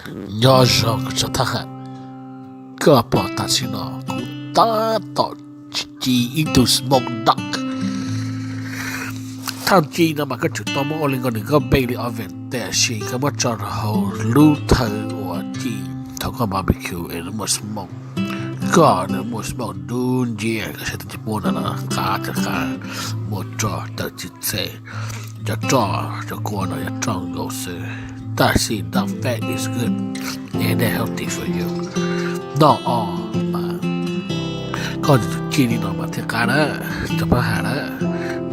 Nyob zoo koj tsoom thab ham, koj pom tam sim no kuv tab tom ci ib tug smoke dog. Thaj ci no mas koj tseem tau muab ua li nkaus nws koj npe li oven, tiam sis koj muab tso rau hauv lub thawv uas ci thaum koj barbecue es nws muaj smoke. Koj nws muaj smoke dub nciab, koj saib tau cov puab no no, qab tag qab, muaj roj tawm txij txhej. Cov roj, cov kua no yog roj nkaus xwb, tab sis the fat is good, and they healthy for you. Noj os mas koj tus ci li no mas thiaj qab na, cov pab has na.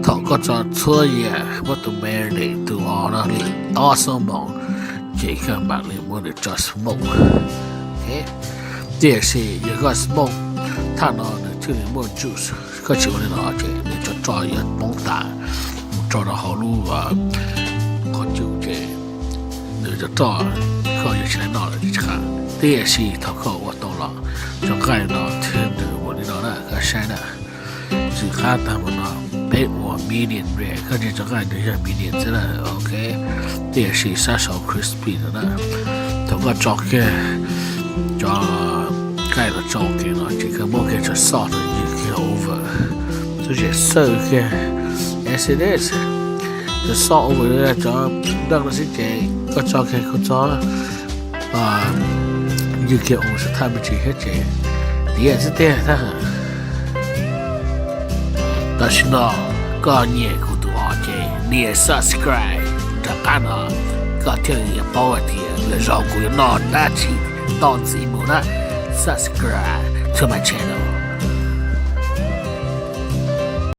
Thaum koj tso txhua yam, muab tus marinade, tus os no li ob xuab moos, ces koj mam li muab nws tso smoke. Tiam sis yog koj smoke thaj no nws thiaj li muaj juice, koj tsis ua li no ces nws cov roj yuav poob tas mus rau rau hauv lub qhov cub ces nws cov roj koj yuav tsis tau noj lawm tsis qab. Tiam sis thaum koj ua tau los, cov nqaij no thiaj nws ua li no na, koj saib na. Tsis qab tag mus no, peb ua medium rare, koj ntsia cov nqaij nws yog medium xwb na, ok. Tiam sis sab saud crispy no na. Thaum koj tso kiag cov nqaij los tso kev no ces koj muab kiag cov salt no ywg kiag over, txuj ces xawj kiag as it is. Cov salt over cov nplooj no xwb ces koj tso kiag kua txob ywg kiag ua xav thaj me ntsis thiab ces tiav xwb tiag thab ham. Tam sim no koj nyiam kuv tus os ces nias subscribe rov qab no, koj thiaj li yuav paub hais tias lwm zaus kuv yuav noj dab tsi toj ntxiv mus na. Subscribe to my channel.